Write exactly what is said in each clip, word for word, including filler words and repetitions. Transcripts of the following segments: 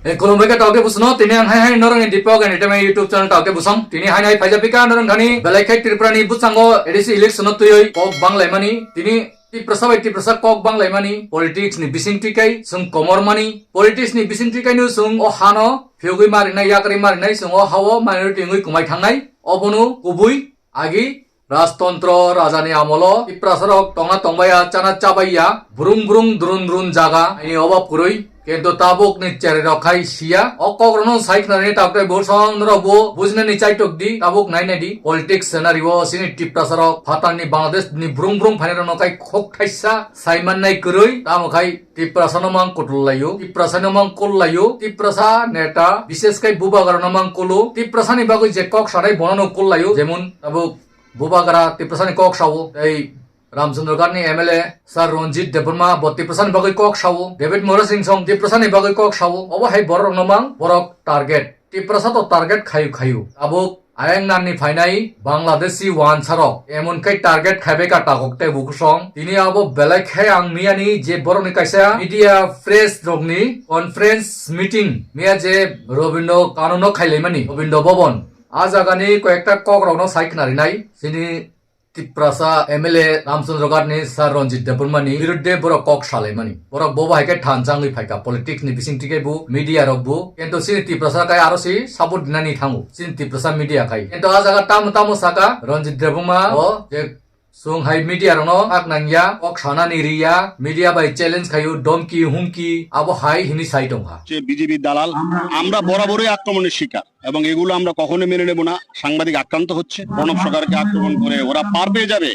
E, khulumbai kha taoke busuno, tini ang hai hai norokni Deepak Entertainment YouTube channel taoke busong. Tini hai hai phaijapika norok thani belai khai Tripura ni bwskango A D C election no twiwi kok banglaimani. Tini Tiprasa bai Tiprasa kok banglaimani, politics ni bising twi kai chwng komor mani, politics ni bising twi kai no chwng o hano phiyogwi marinai, yakri marinai, chwng o hao minority wngwi kwmai thangnai. Obono kubui agi Rajtontro rajani amolo Tiprasarok tongna tongbaiya, chana chabaiya, brung brung drun drun jaga, aini obab kwrwi. Kintu tabukni cherirok khai siya. O kokrokno sai khnarani taktwi bo song norok bo bujinani chaitok di, tabuk nainai di. Politics scenario sini Tiprasarok phatarni Bangladesh ni brung brung phainairokno khai khok thaisa sai mannai kwrwi. Tamo khai Tiprasano mang kutul laio, Tiprasano mang kul laio, Tiprasa neta, bishes khai bubagarano mang kulo, Tiprasani bagwi je kok sanai bonono kul laio, jemon tabuk Bubagra Tiprasani kok sao, tei Ramchandra Ghatni M L A Sir Ranjit Debbarma bo Tiprasani bagwi kok sao, David Murasing song Tiprasani bagwi kok sao, obo hai borok no mang, borok target. Tiprasa to target khayu khayu. Abo ayang nanni phainai Bangladeshi wansarok. Emon khai target khaibai ka takok tei bukusong. Tini abo belai khai ang miyani je borokni kaisa media press rokni conference meeting miya je Rabindra Kanun no khailaimani, Rabindra Bhavan. A jagani koyekta kok rokno sai khnarinai. Sini Tiprasa M L A Ramchandra Ghatni Sir Ranjit Debbarmani birudde borok kok salaimani. Borok bobo hai khe thansa wngwi phaikha politics ni bising twi khe bo media rok bo. Kintu chini Tiprasa khai aro si support dinani thango. Chini Tiprasa media khai. Kintu a jaga tamo tamo saka Ranjit Debbarma o je chwng hai media rokno kak nangya, kok sanani riya, media bai challenge khaio, domki humki abo hai hini sai tongkha. যে বিজেপি দালাল, আমরা বরাবরই আক্রমণের শিকার এবং এগুলো আমরা কখনো মেনে নেব না। সাংবাদিক আক্রান্ত হচ্ছে, প্রণব সরকারকে আক্রমণ করে ওরা পার পেয়ে যাবে,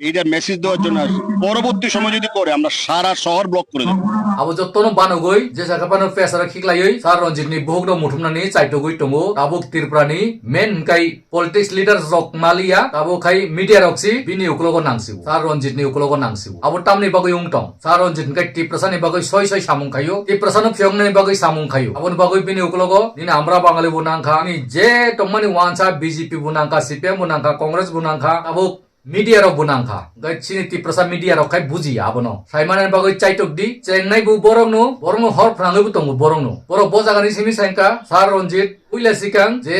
এইটা মেসেজ দেওয়ার জন্য আসছে। পরবর্তী সময় যদি করে, আমরা সারা শহর ব্লক করে দেবো। Abo jottono banogoi, je jaga phano pesaro khiklaioi, Sir Ranjit ni buhuk no muthumnani chaitogwi tongo, tabuk Tripura ni main hwnkhe politics leaders rok maliya, tabuk khai media rok si bini ukulogo nangsibo, Sir Ranjit ni ukulogo nangsibo. Abo tamni bagwi wng tong? Sir Ranjit hwnkhe Tiprasa ni bagwi soi soi samung khaio, Tiprasa no phiyoknani bagwi samung khaio. Aboni bagwi bini ukulogo nini Amra Bangali bo nangkha, nini je tongmani wansa B J P bo nangkha, C P M bo nangkha, Congress bo nangkha, abo media rok bo nangkha. Hwnkhe chini Tiprasa media rok khai bujiya abono. Saimanani bagwi chaitok di, chengnai bo borok no, borok no hor phrangwi bo tongo borok no. Borok bo jagani simi saingkha, Sir Ranjit, puila sikang je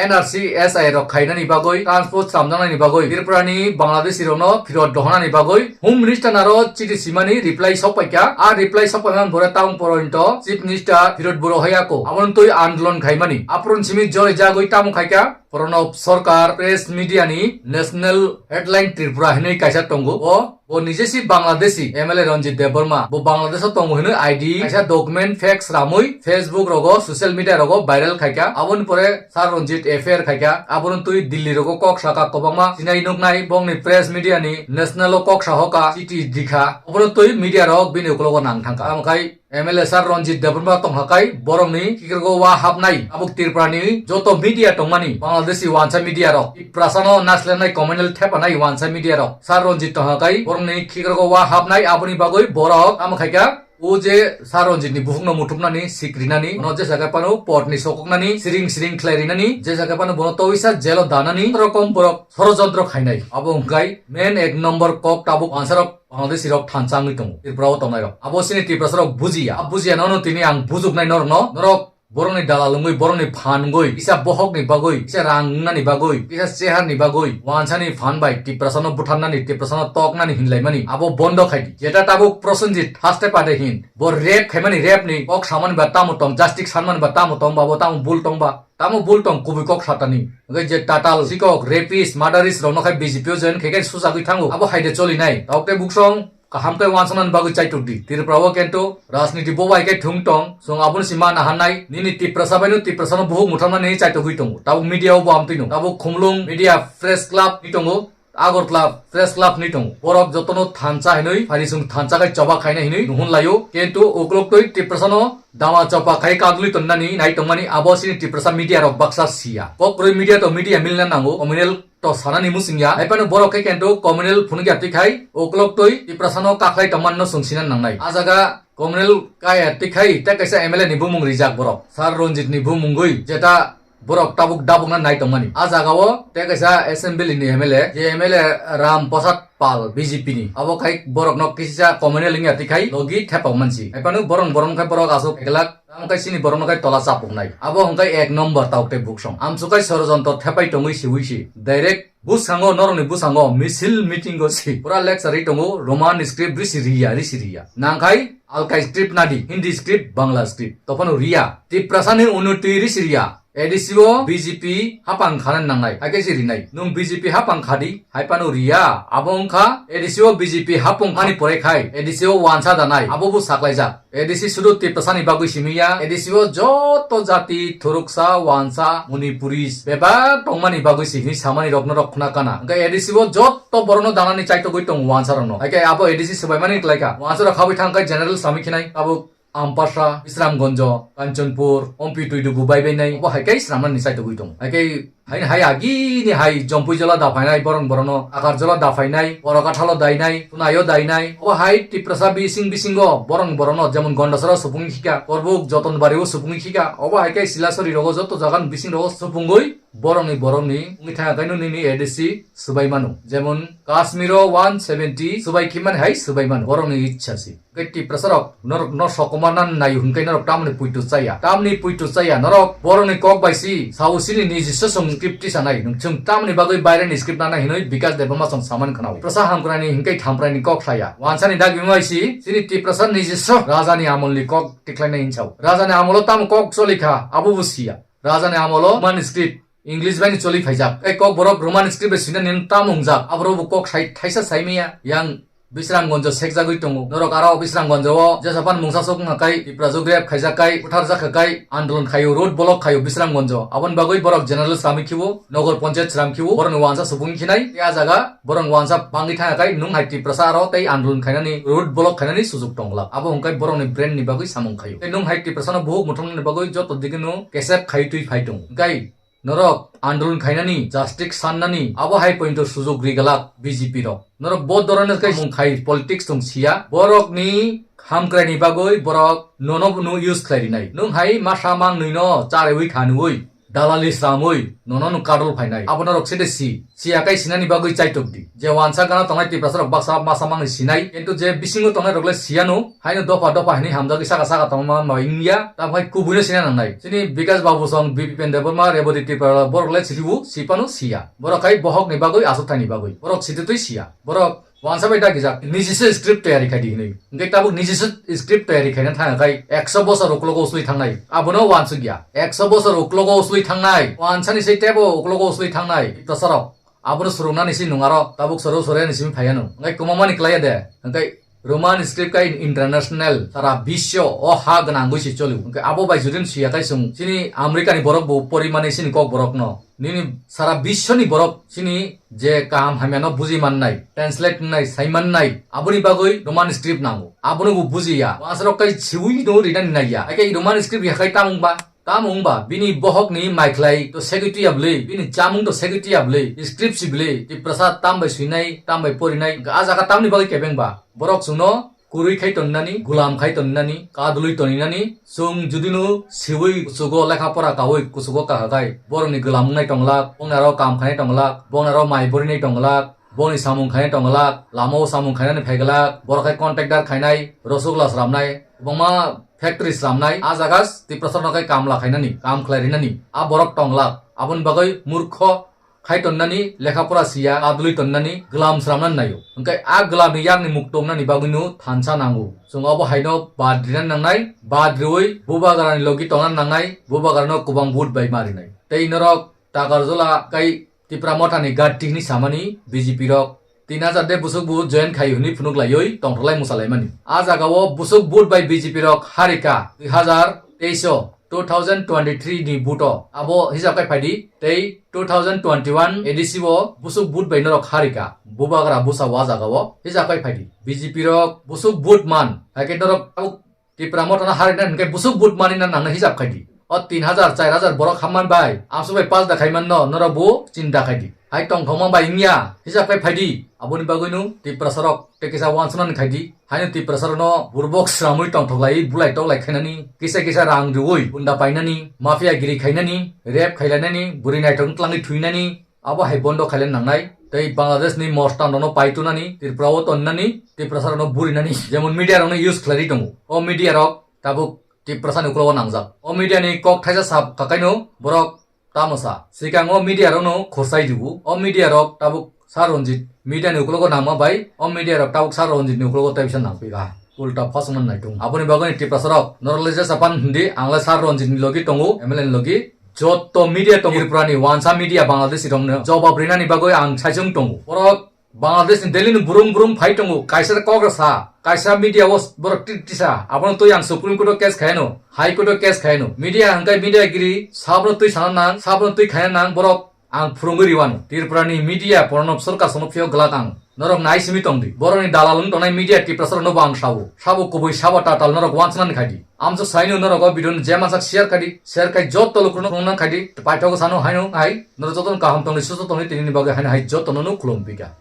N R C S I rok khainani bagwi, transport chamjaknani bagwi, Tripura ni Bangladeshi rokno phirot dohonani bagwi, Home Minister naro chiti simani reply sokpaikha. A reply sokpaimani bore taung poronto Chief Minister phirot buro hoyako. Abono twi andolon khaimani. Aphuru simi jori jagwi tamo khaikha, Pranab Sarkar press media ni national headline Tripura hinwi kaisa tongo. O Bo nijesi Bangladeshi M L A Ranjit Debbarma. Bo Bangladesh o tongo hinwi I D kaisa document fax ramwi Facebook rogo, social media rogo viral khaikha. Aboni pore Sir Ranjit F I R khaikha. Abono twi Delhi rogo kok saka kwbangma sinai nuknai bongni press media ni national o kok sahoka chiti dikha. Obono twi media rok bini ukologo nang thangkha. Tamo khai M L A Sir Ranjit Debbarma tongkha khai borokni khikrgo wa hapnai. Tabuk Tripura ni joto media tongmani Bangladeshi wansa media rok, Tiprasa no naslenai communal thepanai wansa media rok. Sir Ranjit tongkha khai borokni khikrgo wa hapnai, aboni bagwi borok tamo khaikha o je Sir Ranjit ni bukhuk no muthupnani sikrinani, bono jesa khe phano pot ni sokoknani siring siring khlai rinani, jesa khe phano bono towisa jail o danani rokom borok sorojontro khainai. Abo wngkhai main ek number kok tabuk wansa rok Bangladeshi rok thansa wngwi tongo, Tripura o tongnai rok. Abo chini Tiprasa rok bujiya. A bujiya nono tini ang bujuknai norokno. Norok borokni dalal wngwi, borokni phan wngwi, kisa bohokni bagwi, kisa rang wngnani bagwi, kisa cheharni bagwi, wansani phan bai Tiprasa no butharnani, Tiprasa no toknani hinlaimani. Abo bondo khaidi. Jeta tabuk Prosenjit haste pade hin. Bo rape khaimani, rape ni kok samani ba tamo tong, justice sanmani ba tamo tong ba, bo tamo bul tong ba. Tamo bul tong kubui kok satani. Hwnkhe je tatal sikok, rapist, murderist rokno khai B J P o join khe khe sujagwi thango. Abo haide cholinai. Tabuk tei buksong kaham khe wansanani bagwi chaitok di. Tripura o kento rajniti bo bai khe thung tong. Chwng abono si ma nahannai. Nini Tiprasa bai no Tiprasa no buhuk mutharmani chaitogwi tongo. Tabuk media o bo amtwi no. Tabuk Khumulwng Media Press Club ni tongo. Agartala Press Club hinwi tongo. Borok jotono thansa hinwi, pharisung thansa khai choba khaina hinwi nuhun laio. Kintu uklok twi Tiprasano dama chopa khai kagli tonnani nai tongmani abo sini Tiprasa media rok baksa siya. Kok kwrwi media to media milna nango, communal to sanani musingya. Haiphano borok khe kintu communal phunukya twi khai uklok twi Tiprasano kaklai tongmanno sungsina nangnai. A jaga communal kaya twi khai tei kaisa M L A ni bumung rijak borok. Sir Ranjit ni bumungwi jeta borok tabuk dabukna nai tongmani. A jagao tei kaisa assembly ni M L A, je M L A Ram Prasad Pal B J P ni. Abo khai borokno kisa communal wngya twi khai logi thepak mansi. Haiphano borok borok khai borok aswk ek lakh Tamo khe chini borokno khe tola chapuknai. Abo hwnkhe ek number tauk tei buksong. Amsuk khe sorojontro thepai tongwi siwi si. Direct bwskango, norokni bwskango misil meeting o si. Pura lecture ri tongo, Roman script risi riya, risi riya. Nangkhai alkai script nadi, Hindi script, Bangla script. Tophano riya. Tiprasani unoti risi riya. A D C o B J P hapang khana nangnai, hai khe se rinai. Nwng B J P hapang khadi, hai phano riya. Abo wngkha A D C o B J P hapung khani pore khai A D C o wansa danai, abo bo saklaijak. A D C sudu Tiprasani bagwi simi ya, A D C o joto jati, thuruksa, wansa, Manipuris bebak tongmani bagwi si hini samani rokno rok khna kana. Hwnkhe A D C o joto borokno danani chaitogwi tongo wansa rokno. Hai khe abo A D C swbaimani klaikha. Wansa rok khabwi thang khe general sami khinai abo Ampasa, Bisramganj, Kanchanpur, Ompi Tuidubu bai bai nai, obo hai khe swnamnani chaitogwi tongo. Hai khe haini hai agini hai Jompuijala da phainai, borong borono Akarjala da phainai, Borokathalo dainai, Tunaio dainai. Obo hai Tiprasa bising bisingo borong borono jemon Gondasara supung khika, Korbuk, Jotonbario supung khika, obo hai khe Silasori rogo joto jagan bising rogo supungwi borongni borongni wngwi thangya kaino nini A D C swbai mano. Jemon Kashmiro one seventy swbai khimani hai swbai mano. Borokni ichha si. Hwnkhe Tiprasa rok norok no sokoma nan nayo hwnkhe norok tamni puitu chaya. Tamni puitu chaya norok borokni kok bai si sao sini nijiswa song script tisanai. Nwng chwng tamni bagwi baireni script nana hinwi Bikash Debbarma song saman khwnao. Tiprasa hamkrai ni hwnkhe thamprai ni kok saya. Wansani dagi wngwi si sini Tiprasa nijiswa raja ni amol ni kok tikhlainai hinsao. Raja ni amolo tamo kok cholikha abo bo siya. Raja ni amolo Roman script English bai ni choli phaijak. Tei kok borok Roman script bai swinani tamo wngjak. Aborok bo kok sai thaisa saimaya. Yang Bisramganj sekjagwi tongo. Norok aro Bisramganj o jesapan mungsa sok wngkha kai, Tipra jogrep khaijak kai, butharjak kha kai, andolon khaio, road block khaio Bisramganj. Aboni bagwi borok general sami khibo, nogor ponchayat sram khibo, borokni wansa subung khinai. Tei a jaga borok wansa bangwi thangya kai, nwng hai Tiprasa aro tei andolon khainani, road block khainani sujuk tonglak. Abo hwnkhe borokni brand ni bagwi samung khaio. Tei nwng hai Tiprasa no buhuk muthungni bagwi joto digi no kesep khai twi phai tongo. Hwnkhe norok andolon khainani, justice sannani, abo hai pointo sujuk rigalak B J P rok. Norok bo dhoroner khe mung khai politics tong siya. Borokni hamkraini bagwi borok nono no use khlai rinai. Nwng hai masa mangnwi no charwi khanwi, dalali sramwi, nono no kadol phainai. Abo norok sede si, siya kai sinani bagwi chaitok di. Je wansa gana tongnai Tiprasa rok baksa masa mangni sinai, kintu je bisingo tongnai rok le siyano. Haino dopha dopha hinwi hamjagwi saka saka tongma ma wngya. Tamo hai kubuino sina nangnai. Chini Bikash Babu song, Bipen Debbarma, Rebati Tripura, borok le silibu, sipano siya. Borok hai bohokni bagwi, aswk thaini bagwi. Borok sititwi siya. Borok wansa bai dagijak. Nijiswa script toyari khai di hinwi. Hwnkhe tabuk nijiswa script toyari khaina thangya khai ekso bosor uklogo usui thangnai. Abono wansukya. Ekso bosor uklogo usui thangnai. Wansani sei tebo uklogo usui thangnai. Tiprasarok. Abono swrwngnani si nung aro tabuk soro soro ni simi phaiya nung. Hwnkhe kwmamani klaiya de. Hwnkhe Roman script kai international sara bisyo o ha gwnangwi se choli. Hwnkhe abo bai judin suya kai sung. Chini America ni borok bo porimani sini kok borok no. Nini sara bisyo ni borok chini je kaham hamya no buji mannai, translate wngnai, sai mannai. Aboni bagwi Roman script nango. Abono bo bujiya. Wasrok kai siwi no rinani naiya. Hwnkhe Roman script ya kai tamung ba. Tamo wngba bini bohokni maikhlai to segwi tuya bwlwi, bini chamung to segwi tuya bwlwi, script si bwlwi, Tiprasa tam bai swinai, tam bai porinai, hwnkhe a jaga tamni bagwi kebeng ba? Borok chwngno kwrwi khai tonnani, gulam khai tonnani, kadulwi toninani, chwng judino siwi kuchugo lekha pora kawi kuchugo kahakai, borokni gulam wngnai tonglak, bongnaro kam khainai tonglak, bongnaro mai borinai tonglak, bongni samung khainai tonglak, lamao samung khainani phaiglak, borok khai contractor khainai, rosugla sramnai, kwbangma factory sramnai, a jaga Tiprasa no khai kamla khainani, kam khlai rinani, a borok tonglak, aboni bagwi murkho khai tonnani, lekha pora siya, adlwi tonnani, glam sramnani naio. Hwnkhe a glamni yakni mukto wngnani bagwino thansa nango. Chwng obo haino bad rinani nangnai, bad riwi bubagrani logi tongnani nangnai, bubagrano kwbang vote bai ma rinai. Tei norok Takarjala kai Tipra Mothani guard tikni samani B J P rok tin hajar de busuk bu join khai hwnwi phunuk laiwi tongthoklai musa laimani. A jaga o busuk vote bai B J P rok harika dui hajar teis o, two thousand twenty-three ni vote o. Abo hisab khai phaidi tei two thousand twenty-one A D C o busuk vote bai norok harika. Bubagra busa o a jaga o hisab khai phaidi. B J P rok busuk vote man, hai khe norok tabuk Tipra Mothano harina hwnkhe busuk vote manina nangna hisab khai di. O tin hajar, char hajar borok hamman bai, amsuk bai pass da khai manno, norok bo chinta khai di. Hai tongthokma bai wngya, hisab khai phai di. Aboni bagwino Tiprasarok tei kisa wansanani khai di. Haino Tiprasarokno burbok sramwi tongthok lai, bulai tok lai khainani, kisa kisa rang riwi, gunda painani, mafia giri khainani, rape khailainani, bwrwi naithok twlangwi thuinani, abo hai bondo khaina nangnai. Tei Bangladesh ni mostan rokno pai tunani, Tripura o tonnani, Tiprasa rokno burinani, jemon media rokno use khlai tongo. O media rok tabuk Tiprasa ni ukulogo nangjak. O media ni kok thaisa sab kakaino borok tamo sa. Sikang o media rokno khorsai dibu. O media rok tabuk Sir Ranjit media ni ukulogo nangma bai o media rok tabuk Sir Ranjit ni ukulogo tei bisa nangpikha. Ulta phasman naitung. Aboni bagwi Tiprasa rok norok le jesa pan hindi, ang le Sir Ranjit ni logi tongo, M L A ni logi. Jotto media tongo Tripura ni, wansa media Bangladeshi rokno jobab rinani bagwi ang saijwng tongo. Borok Bangladesh ni Delhi ni burum burum phai tongo, kaisa kok rok sa, kaisa media o borok ti-, tisa, abono twi ang Supreme Court o case khaino, High Court o case khaino. Media hwnkhe media giri, sabono twi sana nang, sabono twi khaina nang, borok ang phurungwi riwano. Tripura ni media Pranab Sarkar sono phiyok glak ang. Norok nai simi tongdi. Borok ni dalal wng tongnai media Tiprasa rokno bo ang sabo. Sabo kubui sabo tatal norok wansanani khaidi. Amsa saino norok o video no je mansak share khaidi. Share khai jotto lukurokno phunukna khaidi. Paithok sano haino hai. Norok jotono kaham tongdi, susto tongdi, tini ni bagwi haino hai jotto no khulum pika.